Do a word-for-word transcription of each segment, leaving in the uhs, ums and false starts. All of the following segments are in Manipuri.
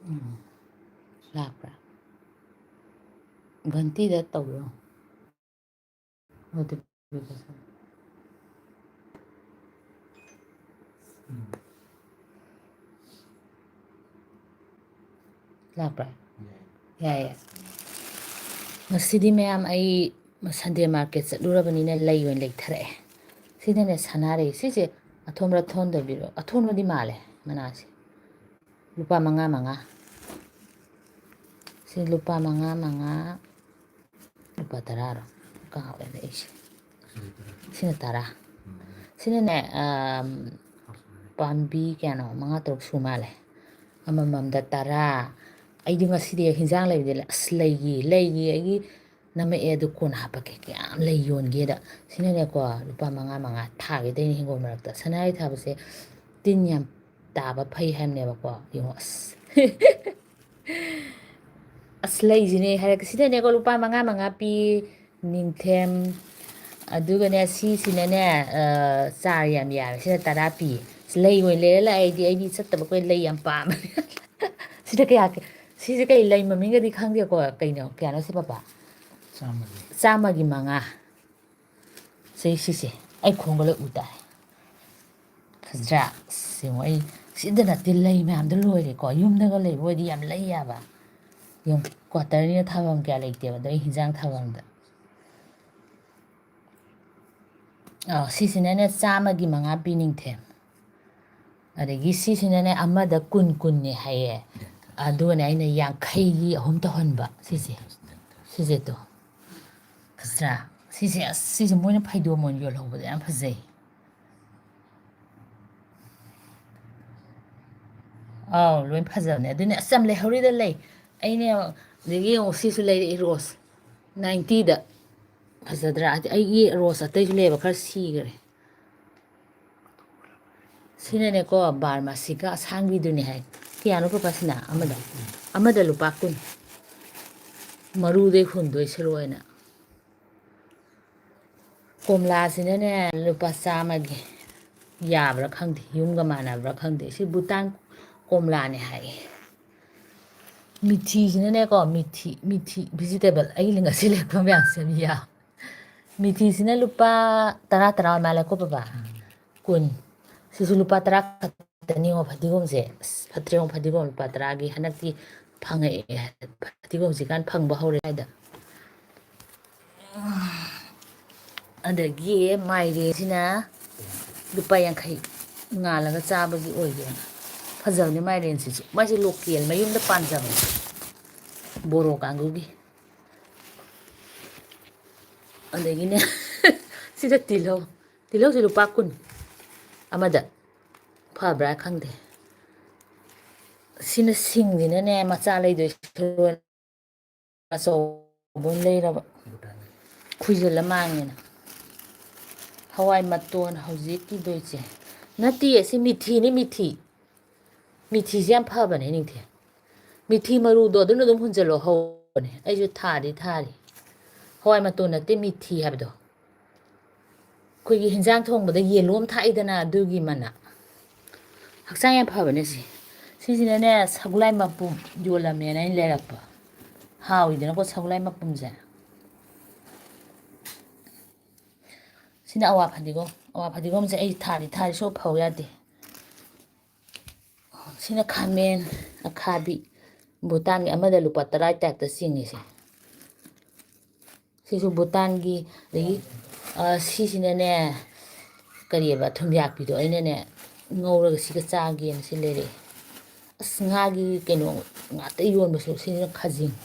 ꯎꯝ꯫ ꯂꯥꯛꯄ꯭ꯔꯥ? ꯘꯟꯇꯤꯗ ꯇꯧꯕꯤꯔꯣ꯫ Notification꯫ ꯎꯝ꯫ ꯂꯥꯛꯄ꯭ꯔꯥ? ꯌꯥꯏ꯫ ꯌꯥꯏꯌꯦ꯫ ꯉꯁꯤꯗꯤ ꯃꯌꯥꯝ ꯑꯩ Sunday market ꯆꯠꯂꯨꯔꯕꯅꯤꯅ ꯂꯩ ꯑꯣꯏꯅ ꯂꯩꯊꯔꯛꯑꯦ꯫ ꯁꯤꯗꯅꯦ ꯁꯅꯥꯔꯩ꯫ ꯁꯤꯁꯦ ꯑꯊꯣꯟꯕ꯭ꯔꯥ ꯊꯣꯟꯗꯕꯤꯔꯣ? ꯑꯊꯣꯟꯕꯗꯤ ꯃꯥꯜꯂꯦ ꯃꯅꯥꯁꯦ꯫ ꯂꯨꯄꯥ ꯃꯉꯥ ꯃꯉꯥ꯫ ꯁꯤ ꯂꯨꯄꯥ ꯃꯉꯥ ꯃꯉꯥ꯫ ꯂꯨꯄꯥ ꯇꯔꯥꯔꯣ? ꯀꯥꯎꯔꯦꯅꯦ ꯑꯩꯁꯦ꯫ ꯁꯤꯅ ꯇꯔꯥ꯫ ꯁꯤꯅꯅꯦ, ꯑꯝ, ꯄꯥꯝꯕꯤ ꯀꯌꯥꯅꯣ? ꯃꯉꯥ ꯇꯔꯨꯛ ꯁꯨ ꯃꯥꯜꯂꯦ꯫ ꯑꯃꯃꯝꯗ ꯇꯔꯥ꯫ ꯑꯩꯗꯤ ꯉꯁꯤꯗꯤ ꯍꯤꯟꯖꯥꯡ ꯂꯩꯕꯗꯤ ꯂꯩ-, ꯑꯁ, ꯂꯩꯒꯤ, ꯂꯩꯒꯤ ꯑꯩꯒꯤ ꯅꯝꯃꯛꯑꯦ, ꯑꯗꯨ ꯀꯣꯟꯅ ꯍꯥꯞꯄꯛꯀꯦ꯫ ꯀꯌꯥꯝ ꯂꯩ ꯌꯣꯟꯒꯦꯗ꯫ ꯁꯤꯅꯅꯦꯀꯣ, ꯂꯨꯄꯥ ꯃꯉꯥ ꯃꯉꯥ ꯊꯥꯒꯦ ꯇꯧꯔꯤꯅꯦ ꯍꯤꯡꯒꯣꯜ ꯃꯔꯛꯇ꯫ ꯁꯅꯥꯔꯩ ꯊꯥꯕꯁꯦ ꯇꯤꯟ ꯌꯥꯝ ꯇꯥꯕ ꯐꯩ ꯍꯥꯏꯕꯅꯦꯕꯀꯣ꯫ ꯌꯦꯡꯉꯣ, ꯑꯁ꯫ ꯑꯁ, ꯂꯩꯁꯤꯅꯦ ꯍꯥꯏꯔꯛꯀꯦ꯫ ꯁꯤꯗꯅꯦꯀꯣ, ꯂꯨꯄꯥ ꯃꯉꯥ ꯃꯉꯥ ꯄꯤ, ꯅꯤꯡꯊꯦꯝ꯫ ꯑꯗꯨꯒꯅꯦ, ꯁꯤꯁꯤꯅꯅꯦ, ꯑ, ꯆꯥꯔ ꯌꯥꯝ ꯌꯥꯝꯃꯦ꯫ ꯁꯤꯅ ꯇꯔꯥ ꯄꯤ꯫ ꯑꯁ, ꯂꯩ ꯑꯣꯏꯅ ꯂꯩꯔ ꯂꯥꯛꯑꯦ ꯑꯩꯗꯤ꯫ ꯑꯩꯗꯤ ꯆꯠꯇꯕ ꯀꯨꯏꯔꯦ, ꯂꯩ ꯌꯥꯝ ꯄꯥꯝꯃꯦ꯫ ꯁꯤꯗ ꯀꯌꯥ, ꯁꯤꯁꯦ ꯀꯩ ꯂꯩ ꯃꯃꯤꯡꯒꯗꯤ ꯈꯪꯗꯦꯀꯣ꯫ ꯀꯩꯅꯣ, ꯀꯌꯥꯅꯣ ꯁꯤ, ꯄꯥꯄꯥ? ꯆꯥꯝꯃꯒꯤ꯫ ꯆꯥꯝꯃꯒꯤ ꯃꯉꯥ꯫ ꯁꯤ, ꯁꯤꯁꯦ ꯑꯩ ꯈꯣꯡꯒ ꯂꯣꯏ ꯎ ꯇꯥꯔꯦ꯫ ꯐꯖꯗ꯭ꯔꯥ? ꯑꯁ, ꯌꯦꯡꯉꯣ, ꯑꯩ ꯁꯤꯗ ꯅꯠꯇꯦ, ꯂꯩ ꯃꯌꯥꯝꯗꯣ ꯂꯣꯏꯔꯦꯀꯣ꯫ ꯌꯨꯝꯗꯒ ꯂꯩꯕ ꯑꯣꯏꯗꯤ ꯌꯥꯝ ꯂꯩ ꯌꯥꯕ꯫ ꯌꯦꯡꯉꯣ, quarterꯅꯤꯅ ꯊꯥꯐꯝ ꯀꯌꯥ ꯂꯩꯇꯦꯕ, ꯑꯗꯣ ꯑꯩ ꯍꯤꯟꯖꯥꯡ ꯊꯥꯐꯝꯗ꯫ ꯑꯥ, ꯁꯤꯁꯤꯅꯅꯦ ꯆꯥꯝꯃꯒꯤ ꯃꯉꯥ ꯄꯤ, ꯅꯤꯡꯊꯦꯝ꯫ ꯑꯗꯒꯤ ꯁꯤꯁꯤꯅꯅꯦ ꯑꯃꯗ ꯀꯨꯟ ꯀꯨꯟꯅꯦ ꯍꯥꯏꯌꯦ꯫ ꯑꯗꯨꯒꯅꯦ ꯑꯩꯅ ꯌꯥꯡꯈꯩꯒꯤ ꯑꯍꯨꯝ ꯇꯧꯍꯟꯕ ꯁꯤꯁꯦ꯫ ꯁꯤꯁꯦ ꯇꯣ꯫ ꯐꯖꯗ꯭ꯔꯥ? ꯁꯤꯁꯦ, ꯑꯁ, ꯁꯤꯁꯦ ꯃꯣꯏꯅ ꯐꯩꯗꯣꯝ ꯑꯣꯏꯅ ꯌꯣꯜꯍꯧꯕꯗ ꯌꯥꯝ ꯐꯖꯩ꯫ ꯑꯥꯎ, ꯂꯣꯏ ꯐꯖꯕꯅꯦ꯫ ꯑꯗꯨꯅꯦ, ꯑꯁ, ꯌꯥꯝ ꯂꯩꯍꯧꯔꯤꯗ ꯂꯩ꯫ ꯑꯩꯅꯦ, ꯑꯗꯒꯤ ꯌꯦꯡꯉꯣ, ꯁꯤꯁꯨ ꯂꯩꯔꯛꯏ, ꯔꯣꯁ꯫ Ninetyꯗ꯫ ꯐꯖꯗ꯭ꯔꯥ? ꯑꯗꯤ ꯑꯩꯒꯤ ꯔꯣꯁ ꯑꯇꯩꯁꯨ ꯂꯩꯌꯦꯕ, ꯈꯔ ꯁꯤꯈ꯭ꯔꯦ꯫ ꯁꯤꯅꯅꯦꯀꯣ, ꯕꯥꯔꯃꯥꯁꯤꯀꯥ ꯑꯁꯥꯡꯕꯤꯗꯨꯅꯦ ꯍꯥꯏ꯫ ꯀꯌꯥꯅꯣ ꯄꯥꯄꯥ ꯁꯤꯅ? ꯑꯃꯗ, ꯑꯃꯗ ꯂꯨꯄꯥ ꯀꯨꯟ꯫ ꯃꯔꯨꯗꯩ ꯍꯨꯟꯗꯣꯏ ꯁꯔꯨꯛ ꯑꯣꯏꯅ꯫ ꯀꯣꯝꯂꯥꯁꯤꯅꯅꯦ, ꯂꯨꯄꯥ ꯆꯥꯝꯃꯒꯤ꯫ ꯌꯥꯕ꯭ꯔꯥ ꯈꯪꯗꯦ, ꯌꯨꯝꯒ ꯃꯥꯟꯅꯕ꯭ꯔꯥ ꯈꯪꯗꯦ꯫ ꯁꯤ ꯚꯨꯇꯥꯟ ꯀꯣꯝꯂꯥꯅꯦ ꯍꯥꯏꯌꯦ꯫ ꯃꯤꯊꯤꯁꯤꯅꯅꯦꯀꯣ, ꯃꯤꯊꯤ, ꯃꯤꯊꯤ vegetable, ꯑꯩꯅ ꯉꯁꯤ ꯂꯩꯔꯛꯄ ꯃꯌꯥꯝꯁꯦ ꯃꯤꯌꯥ꯫ ꯃꯤꯊꯤꯁꯤꯅ ꯂꯨꯄꯥ ꯇꯔꯥ, ꯇꯔꯥ ꯑꯣꯏ ꯃꯥꯜꯂꯦꯀꯣ, ꯕꯕꯥ? ꯎꯝ꯫ ꯀꯨꯟ꯫ ꯁꯤꯁꯨ ꯂꯨꯄꯥ ꯇꯔꯥ ꯈꯛꯇꯅꯤꯉꯣ ꯐꯗꯤꯒꯣꯝꯁꯦ꯫ ꯑꯁ, ꯐꯠꯇ꯭ꯔꯦꯉꯣ ꯐꯗꯤꯒꯣꯝ ꯂꯨꯄꯥ ꯇꯔꯥꯒꯤ꯫ ꯍꯟꯗꯛꯇꯤ ꯐꯪꯉꯛꯑꯦ꯫ ꯐꯗꯤꯒꯣꯝ ꯍꯧꯖꯤꯛꯀꯥꯟ ꯐꯪꯕ ꯍꯧꯔꯦ ꯍꯥꯏꯗ꯫ ꯑꯗꯒꯤ ꯃꯥꯏꯔꯦꯟꯁꯤꯅ ꯂꯨꯄꯥ ꯌꯥꯡꯈꯩ, ꯉꯥꯜꯂꯒ ꯆꯥꯕꯒꯤ ꯑꯣꯏꯒꯦꯅ꯫ ꯐꯖꯕꯅꯦ ꯃꯥꯏꯔꯦꯟꯁꯤꯁꯨ꯫ ꯃꯥꯏꯁꯦ local, ꯃꯌꯨꯝꯗ ꯄꯥꯟꯖꯕꯅꯦ꯫ ꯕꯣꯔꯣ ꯀꯥꯡꯒꯨꯒꯤ꯫ ꯑꯗꯒꯤꯅꯦ, ꯁꯤꯗ ꯇꯤꯜꯍꯧ꯫ ꯇꯤꯜꯍꯧꯁꯦ ꯂꯨꯄꯥ ꯀꯨꯟ ꯑꯃꯗ꯫ ꯐꯕ꯭ꯔꯥ ꯈꯪꯗꯦ꯫ ꯁꯤꯅ ꯁꯤꯡꯁꯤꯅꯅꯦ, ꯃꯆꯥ ꯂꯩꯗꯣꯏ ꯁꯔꯨꯛ ꯑꯆꯧꯕ ꯑꯣꯏꯅ ꯂꯩꯔꯕ꯫ ꯈꯨꯏꯖꯤꯜꯂ ꯃꯥꯡꯉꯦꯅ꯫ ꯍꯋꯥꯏ ꯃꯇꯣꯟ ꯍꯧꯖꯤꯛ ꯀꯤꯗꯣꯏꯁꯦ꯫ ꯅꯠꯇꯤꯌꯦ, ꯁꯤ ꯃꯤꯊꯤꯅꯤ, ꯃꯤꯊꯤ꯫ ꯃꯤꯊꯤꯁꯦ ꯌꯥꯝ ꯐꯕꯅꯦ, ꯅꯤꯡꯊꯤ꯫ ꯃꯤꯊꯤ ꯃꯔꯨꯗꯣ ꯑꯗꯨꯅ ꯑꯗꯨꯝ ꯍꯨꯟꯖꯜꯂꯣ, ꯍꯧꯕꯅꯦ꯫ ꯑꯩꯁꯨ ꯊꯥꯗꯤ ꯊꯥꯔꯤ꯫ ꯍꯋꯥꯏ ꯃꯇꯣꯟ ꯅꯠꯇꯦ, ꯃꯤꯊꯤ ꯍꯥꯏꯕꯗꯣ꯫ ꯑꯩꯈꯣꯏꯒꯤ ꯍꯤꯟꯖꯥꯡ ꯊꯣꯡꯕꯗ ꯌꯦꯂꯣꯝ ꯊꯥꯛꯏꯗꯅ, ꯑꯗꯨꯒꯤ ꯃꯅꯥ꯫ ꯍꯛꯆꯥꯡ ꯌꯥꯝ ꯐꯕꯅꯦ ꯁꯤ꯫ ꯁꯤꯁꯤꯅꯅꯦ, ꯁꯒꯣꯜꯍꯋꯥꯏ ꯃꯄꯨꯝ ꯌꯣꯜꯂꯝꯃꯦꯅ ꯑꯩꯅ ꯂꯩꯔꯛꯄ꯫ ꯍꯥꯎꯋꯤꯗꯅꯀꯣ ꯁꯒꯣꯜꯍꯋꯥꯏ ꯃꯄꯨꯝꯁꯦ꯫ ꯁꯤꯅ ꯑꯋꯥ ꯐꯗꯤꯒꯣꯝ꯫ ꯑꯋꯥ ꯐꯗꯤꯒꯣꯝꯁꯦ ꯑꯩ ꯊꯥꯗꯤ ꯊꯥꯔꯤ, ꯁꯨꯡꯐ ꯐꯧ ꯌꯥꯗꯦ꯫ ꯁꯤꯅ ꯈꯥꯃꯦꯟ ꯑꯈꯥꯕꯤ, ꯚꯨꯇꯥꯟꯒꯤ, ꯑꯃꯗ ꯂꯨꯄꯥ ꯇꯔꯥ type ꯇ ꯆꯤꯡꯉꯤꯁꯦ꯫ ꯁꯤꯁꯨ ꯚꯨꯇꯥꯟꯒꯤ꯫ ꯑꯗꯒꯤ, ꯑ, ꯁꯤꯁꯤꯅꯅꯦ, ꯀꯔꯤꯑꯕ, ꯊꯨꯝꯌꯥꯛꯄꯤꯗꯣ ꯑꯩꯅꯅꯦ ꯉꯧꯔꯒ ꯁꯤꯒ ꯆꯥꯒꯦꯅ ꯁꯤ ꯂꯩꯔꯛꯑꯦ꯫ ꯑꯁ, ꯉꯥꯒꯤ ꯀꯩꯅꯣ ꯉꯥꯛꯇ ꯌꯣꯟꯕꯁꯨ, ꯁꯤꯅ ꯈꯖꯤꯡ,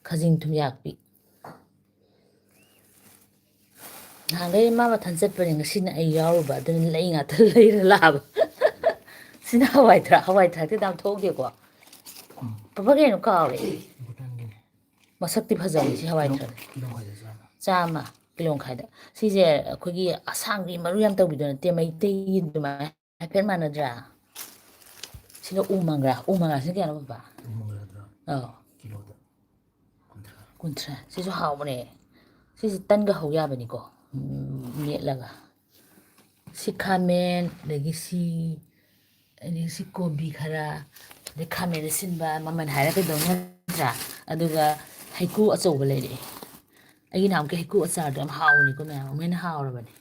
ꯈꯖꯤꯡ ꯊꯨꯝꯌꯥꯛꯄꯤ꯫ ꯅꯍꯥꯟꯈꯩ ꯃꯥ ꯃꯊꯟ ꯆꯠꯄꯅꯦ, ꯉꯁꯤꯅ ꯑꯩ ꯌꯥꯎꯔꯨꯕ, ꯑꯗꯨꯅ ꯂꯩ ꯉꯥꯛꯇ ꯂꯩꯔ ꯂꯥꯛꯑꯕ꯫ ꯁꯤꯅ ꯍꯋꯥꯏ ꯊ꯭ꯔꯥꯛ, ꯍꯋꯥꯏ ꯊ꯭ꯔꯥꯛꯇꯤ ꯌꯥꯝ ꯊꯣꯛꯇꯦꯀꯣ꯫ ꯎꯝ꯫ ꯄꯥꯄꯥ ꯀꯩꯅꯣ ꯀꯥꯎꯔꯦ꯫ ꯚꯨꯇꯥꯟꯒꯤꯅꯦ꯫ ꯃꯁꯛꯇꯤ ꯐꯖꯕꯅꯤ ꯁꯤ ꯍꯋꯥꯏ ꯀꯤꯂꯣ, ꯊ꯭ꯔꯥꯛ꯫ ꯀꯤꯂꯣ ꯃꯈꯥꯏꯗ ꯆꯥꯝꯃ꯫ ꯆꯥꯝꯃ, ꯀꯤꯂꯣ ꯃꯈꯥꯏꯗ꯫ ꯁꯤꯁꯦ ꯑꯩꯈꯣꯏꯒꯤ ꯑꯁꯥꯡꯕꯤ ꯃꯔꯨ ꯌꯥꯝ ꯇꯧꯕꯤꯗꯣ ꯅꯠꯇꯦ, ꯃꯩꯇꯩꯒꯤ ꯑꯗꯨꯃꯥꯏꯅ ꯍꯥꯏꯐꯦꯠ ꯃꯥꯟꯅꯗ꯭ꯔꯥ? ꯁꯤꯅ ꯎ ꯃꯪꯒ꯭ꯔꯥ꯫ ꯎ ꯃꯪꯒ꯭ꯔꯥꯁꯤꯅ ꯀꯌꯥꯅꯣ, ꯄꯥꯄꯥ? ꯎ ꯃꯪꯒ꯭ꯔꯥꯗꯣ ꯑꯧ꯫ ꯀꯤꯂꯣꯗ ꯀꯨꯟꯊ꯭ꯔꯥ꯫ ꯀꯨꯟꯊ꯭ꯔꯥ꯫ ꯁꯤꯁꯨ ꯍꯥꯎꯕꯅꯦ꯫ ꯁꯤꯁꯦ ꯇꯟꯒ ꯍꯧ ꯌꯥꯕꯅꯤꯀꯣ꯫ ꯎꯝ, ꯃꯦꯠꯂꯒ꯫ ꯁꯤ ꯈꯥꯃꯦꯟ, ꯑꯗꯒꯤ ꯁꯤ, ꯑꯗꯒꯤ ꯁꯤ ꯀꯣꯕꯤ ꯈꯔ, ꯑꯗꯩ ꯈꯥꯃꯦꯟ ꯑꯁꯤꯟꯕ ꯃꯃꯜ ꯍꯥꯏꯔ ꯀꯩꯗꯧꯅꯤ ꯅꯠꯇ꯭ꯔꯥ? ꯑꯗꯨꯒ ꯍꯩꯀꯨ ꯑꯆꯧꯕ ꯂꯩꯔꯛꯑꯦ꯫ ꯑꯩꯒꯤ ꯅꯍꯥꯟꯃꯨꯛꯀꯤ ꯍꯩꯀꯨ ꯑꯆꯥꯔꯗꯣ ꯌꯥꯝ ꯍꯥꯎꯕꯅꯤꯀꯣ ꯃꯌꯥꯝ, ꯑꯃꯨꯛ ꯍꯦꯟꯅ ꯍꯥꯎꯔꯕꯅꯤ꯫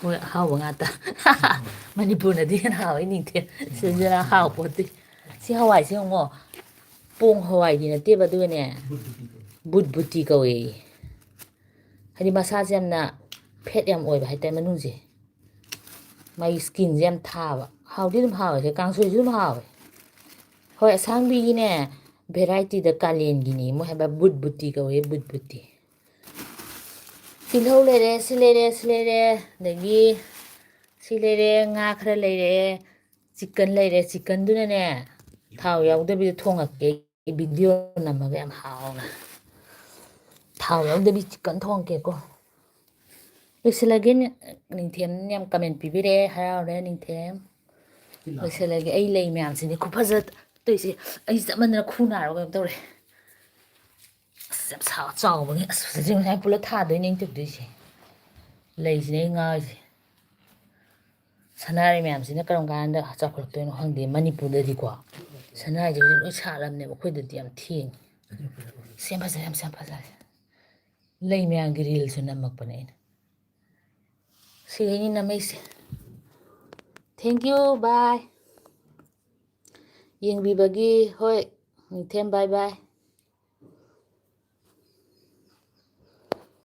ꯍꯣꯏ, ꯑꯍꯥꯎꯕ ꯉꯥꯛꯇ꯫ ꯃꯅꯤꯄꯨꯔꯅꯗꯤ ꯍꯦꯟꯅ ꯍꯥꯎꯋꯦ ꯅꯤꯡꯊꯦꯝ꯫ ꯁꯤꯗꯅ ꯍꯥꯎ ꯄꯣꯠꯇꯦ꯫ ꯁꯤ ꯍꯋꯥꯏꯁꯦ ꯌꯦꯡꯉꯣ꯫ ꯄꯣꯡ ꯍꯋꯥꯏꯗꯤ ꯅꯠꯇꯦꯕ, ꯑꯗꯨꯒꯅꯦ, ꯕꯨꯠ ꯕꯨꯇꯤ ꯀꯧꯋꯦ꯫ ꯍꯥꯏꯗꯤ ꯃꯁꯥꯁꯦ ꯌꯥꯝꯅ ꯐꯦꯠ ꯌꯥꯝ ꯑꯣꯏꯕ ꯍꯥꯏꯇꯥꯔꯦ ꯃꯅꯨꯡꯁꯦ꯫ ꯃꯥꯒꯤ ꯁ꯭ꯀꯤꯟꯁꯦ ꯌꯥꯝ ꯊꯥꯕ꯫ ꯍꯥꯎꯗꯤ ꯑꯗꯨꯝ ꯍꯥꯎꯋꯦ, ꯀꯥꯡꯁꯣꯏꯁꯨ ꯑꯗꯨꯝ ꯍꯥꯎꯋꯦ꯫ ꯍꯣꯏ, ꯑꯁꯥꯡꯕꯤꯒꯤꯅꯦ, ꯚꯦꯔꯥꯏꯇꯤꯗ ꯀꯥꯂꯦꯟꯒꯤꯅꯤ꯫ ꯃꯣꯏ ꯍꯥꯏꯕ ꯕꯨꯠ ꯕꯨꯇꯤ ꯀꯧꯋꯦ, ꯕꯨꯠ ꯕꯨꯇꯤ꯫ ꯇꯤꯜꯍꯧ ꯂꯩꯔꯦ, ꯁꯤ ꯂꯩꯔꯦ, ꯁꯤ ꯂꯩꯔꯦ, ꯑꯗꯒꯤ ꯁꯤ ꯂꯩꯔꯦ, ꯉꯥ ꯈꯔ ꯂꯩꯔꯦ, ꯆꯤꯛꯀꯟ ꯂꯩꯔꯦ꯫ ꯆꯤꯛꯀꯟꯗꯨꯅꯅꯦ, ꯊꯥꯎ ꯌꯥꯎꯗꯕꯤꯗ ꯊꯣꯡꯉꯛꯀꯦ꯫ ꯑꯩ ꯚꯤꯗꯤꯑꯣ ꯅꯝꯃꯒ ꯌꯥꯝ ꯍꯥꯎꯅ꯫ ꯊꯥꯎ ꯌꯥꯎꯗꯕꯤ ꯆꯤꯛꯀꯟ ꯊꯣꯡꯉꯛꯀꯦꯀꯣ꯫ ꯂꯣꯏꯁꯤꯜꯂꯒꯦ꯫ ꯅꯤꯡꯊꯦꯝ ꯌꯥꯝ ꯀꯃꯦꯟ ꯄꯤꯕꯤꯔꯛꯑꯦ, ꯍꯔꯥꯎꯔꯦ ꯅꯤꯡꯊꯦꯝ꯫ ꯂꯣꯏꯁꯤꯜꯂꯒꯦ꯫ ꯑꯩ ꯂꯩ ꯃꯌꯥꯝꯁꯤꯗꯤ ꯈꯨꯐꯖ ꯇꯧꯏꯁꯦ꯫ ꯑꯩ ꯆꯞ ꯃꯥꯟꯅꯅ ꯈꯨ ꯅꯥꯔꯕ ꯀꯩꯅꯣꯝ ꯇꯧꯔꯦ꯫ ꯑꯁ, ꯌꯥꯝ ꯁꯥ-, ꯆꯥꯎꯕꯒꯤ꯫ ꯑꯁ, ꯍꯧꯖꯤꯛ ꯉꯁꯥꯏ ꯄꯨꯂꯞ ꯊꯥꯗꯣꯏꯅꯦ ꯑꯩꯅ ꯇꯧꯗꯣꯏꯁꯦ꯫ ꯂꯩꯁꯤꯅꯦ ꯑꯩ ꯉꯥꯎꯔꯤꯁꯦ꯫ ꯁꯅꯥꯔꯩ ꯃꯌꯥꯝꯁꯤꯅ ꯀꯔꯝ ꯀꯥꯟꯗ ꯆꯥꯎꯈꯠꯂꯛꯇꯣꯏꯅꯣ ꯈꯪꯗꯦ꯫ ꯃꯅꯤꯄꯨꯔꯗꯗꯤꯀꯣ ꯁꯅꯥꯔꯩꯁꯦ ꯍꯧꯖꯤꯛ ꯂꯣꯏ ꯁꯥꯠꯂꯕꯅꯦꯕ, ꯑꯩꯈꯣꯏꯗꯗꯤ ꯌꯥꯝ ꯊꯦꯡꯉꯤ꯫ ꯁꯤ ꯌꯥꯝ ꯐꯖꯔꯦ, ꯌꯥꯝ, ꯌꯥꯝ ꯐꯖꯔꯦ꯫ ꯂꯩ ꯃꯌꯥꯝꯒꯤ ꯔꯤꯜꯁꯁꯨ ꯅꯝꯃꯛꯄꯅꯦ ꯑꯩꯅ꯫ ꯁꯤꯈꯩꯅꯤ ꯅꯝꯃꯛꯏꯁꯦ꯫ Thank you, bye꯫ ꯌꯦꯡꯕꯤꯕꯒꯤ, ꯍꯣꯏ, ꯅꯤꯡꯊꯦꯝ, bye bye꯫